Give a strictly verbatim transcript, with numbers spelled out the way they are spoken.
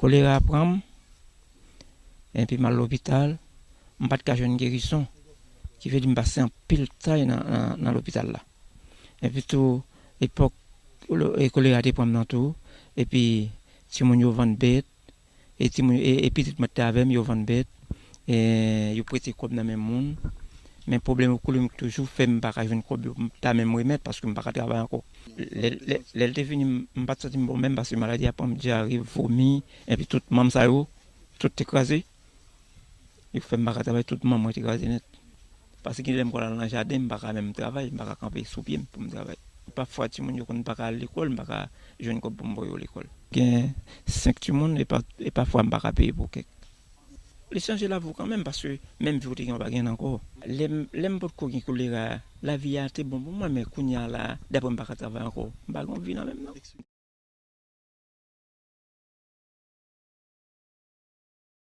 Kolera pran m, epi m al lopital, m pa t ka jwenn gerizon, ki vle di m pase anpil tay nan, nan, nan lopital la. Epi tou, epòk lo- e kolera te pran m nan tou, epi timoun yo vann bèt, e timoun, e, e pitit mwen te avè m, yo vann bèt, e yo prete kòb nan men moun. Men pwoblèm ekonomik toujou fè m pa ka jwenn kòb yo pou m ta menm remèt, paske m pa ka travay ankò. Lè, lè, lè l te vini, m, m pa t santi m bon menm, paske maladi a pran m, dyare, vomi, epi tout manm sa yo, tout te kraze. Yo fè m pa ka travay, tout manm mwen te kraze nèt. Paske gen lè m konn al nan jaden, m pa ka menm travay, m pa ka kanpe sou pye m pou m travay. Pafwa, timoun yo konn pa ka al lekòl, m pa ka jwenn kòb pou m voye yo lekòl. Gen senk timoun, e pa, e pafwa m pa ka peye pou kèk. Li chanje lavi w kanmenm, paske menm vi w te gen, w pa gen ankò. Lè m, lè m potko gen kolera, lavi a te bon pou mwen, men kounye a la, dapre m pa ka travay ankò, m pa gen yon vi nan men m, non.